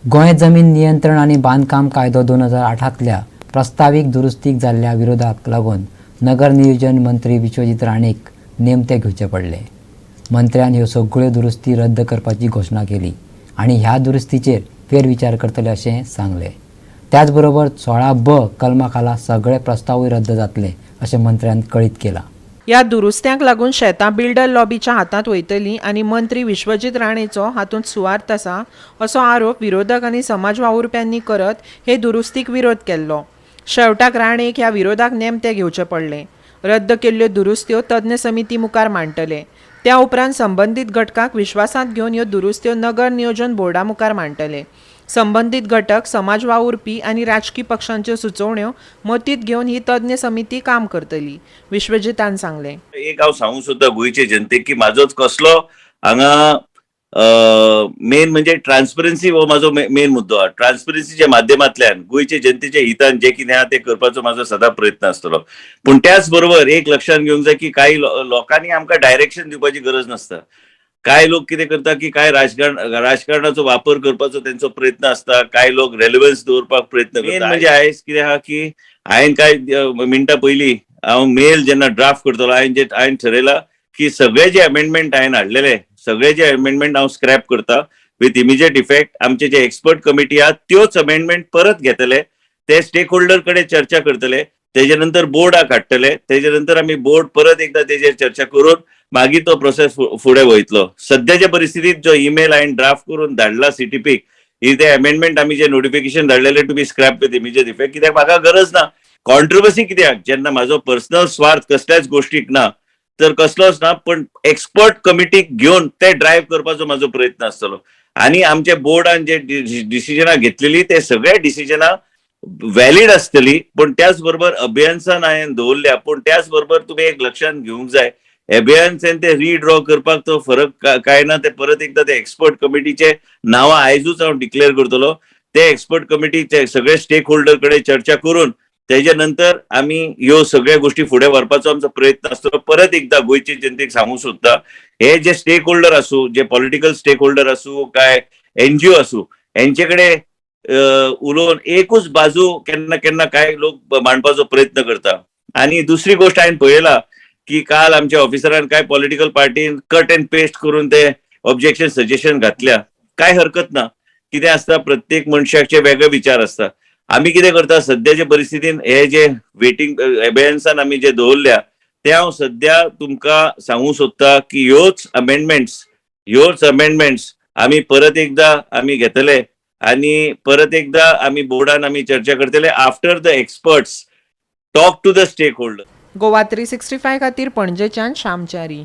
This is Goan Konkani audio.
गोंय जमीन नियंत्रण आनी बांदकाम कायदो 2008तल्या प्रस्तावीक दुरुस्तीक जाल्ल्या विरोधाक लागून नगर नियोजन मंत्री विश्वजीत राणेक नेमते घेवचे पडले. मंत्र्यान ह्यो सगळ्यो दुरुस्ती रद्द करपाची घोशणा केली आनी ह्या दुरुस्तीचेर फेरविचार करतले अशें सांगलें. त्याच बरोबर 16ब कलमा खाला सगळे प्रस्तावूय रद्द जातले अशें मंत्र्यान कळीत केलां. ह्या दुरुस्त्यांक लागून शेतां बिल्डर लॉबीच्या हातांत वयतलीं आनी मंत्री विश्वजीत राणेचो हातूंत सुवार्थ आसा, असो आरोप विरोधक आनी समाज वावुरप्यांनी करत हे दुरुस्तीक विरोध केल्लो. शेवटाक राणेक ह्या विरोधाक नेमते घेवचे पडले. रद्द केल्ल्यो दुरुस्त्यो तज्ञ समिती मुखार मांडटले. त्या उपरांत संबंदीत घटकांक विश्वासांत घेवन ह्यो दुरुस्त्यो नगर नियोजन बोर्डा मुखार मांडटले. संबंदीत घटक, समाज वावुरपी आनी राजकी पक्षांच्यो सुचोवण्यो मतींत घेवन ही तज्ञ समिती काम करतली, विश्वजितान सांगलें. एक हांव सांगूंक सोदता गोंयचे जनतेक की म्हाजोच कसलो हांगा मेन म्हणजे ट्रान्सपरन्सी हो म्हाजो मेन मुद्दो आहा. ट्रान्सपरन्सीच्या माध्यमांतल्यान गोंयचे जनतेच्या हितान जे कितें आहा तें करपाचो म्हाजो सदां प्रयत्न आसतलो. पूण त्याच बरोबर एक लक्षांत घेवंक जाय की कांय लोकांनी आमकां डायरेक्शन दिवपाची गरज नासता. कांय लोक कितें करता की कांय राजकारणाचो वापर करपाचो तेंचो प्रयत्न आसता, कांय लोक रेलेवन्स दवरपाक प्रयत्न करता. म्हणजे आयज कितें आहा की हांवें कांय मिनटां पयलीं हांव मेल जेन्ना ड्राफ्ट करतलो, हांवें ठरयलां की सगळे जे अमेंडमेंट हांवें हाडलेले, सगळे जे अमेंडमेंट हांव स्क्रॅप करता विथ इमिजिएट इफेक्ट. आमचे जे एक्सपर्ट कमिटी आहा, त्योच अमेंडमेंट परत घेतले, ते स्टेक होल्डर कडेन चर्चा करतले, तेजे नंतर बोर्डाक हाडटले, तेजे नंतर आमी बोर्ड परत एकदा तेजेर चर्चा करून मागीर तो प्रोसेस फुडें वयतलो. सद्याच्या परिस्थितीत जो ईमेल हांवें ड्राफ्ट करून धाडला सीटीपीक, ही ते अमेंडमेंट आमी जे notification धाडलेले to be scrap with immediate effect, कित्याक म्हाका गरज ना कॉन्ट्रोवर्सी. कित्याक जेन्ना म्हाजो पर्सनल स्वार्थ कसल्याच गोष्टीक ना तर कसलोच ना, पण एक्सपर्ट कमिटीक घेवन ते ड्रायव्ह करपाचो म्हाजो प्रयत्न आसतलो आनी आमच्या बोर्डान जे डिसिजनां घेतलेली ते सगळे डिसिजनां व्हॅलिड आसतली. पूण त्याच बरोबर अभियन्सान हांवें दवरल्या, पूण त्याच बरोबर तुमी एक लक्षांत घेवंक जाय, एबियन्सान ते रिड्रॉ करपाक तो फरक काय ना. ते परत एकदा ते एक्सपर्ट कमिटीचे नांवां आयजूच हांव डिक्लेअर करतलो. ते एक्सपर्ट कमिटीचे सगळे स्टेक होल्डर कडेन चर्चा करून तेजे नंतर आमी ह्यो सगळ्या गोष्टी फुडें व्हरपाचो आमचो प्रयत्न आसतलो. परत एकदा गोंयचे जनतेक सांगूंक सोदता, हे जे स्टेक होल्डर आसूं, जे पॉलिटिकल स्टेक होल्डर आसूं, काय एनजीओ आसूं, हेंचे कडेन उलोवन एकूच बाजू केन्ना केन्ना कांय लोक मांडपाचो प्रयत्न करता. आनी दुसरी गोश्ट हांवें पळयला की काल आमच्या ऑफिसरान काय पॉलिटिकल पार्टीन कट अँड पेस्ट करून ते ऑब्जेक्शन सजेशन घातल्या. काय हरकत ना. कितें आसता, प्रत्येक मनशाचे वेगळे विचार आसता. आमी कितें करता, सद्याच्या परिस्थितीन हे जे वेटींग एबेयन्सान आमी जे दवरल्या, ते हांव सद्या तुमकां सांगूंक सोदता की ह्योच अमेंडमेंट्स आमी परत एकदा आमी घेतले आनी परत एकदा आमी बोर्डान आमी चर्चा करतले after the experts talk to the stakeholder. Goa 365 खातीर पणजेच्यान श्यामचारी.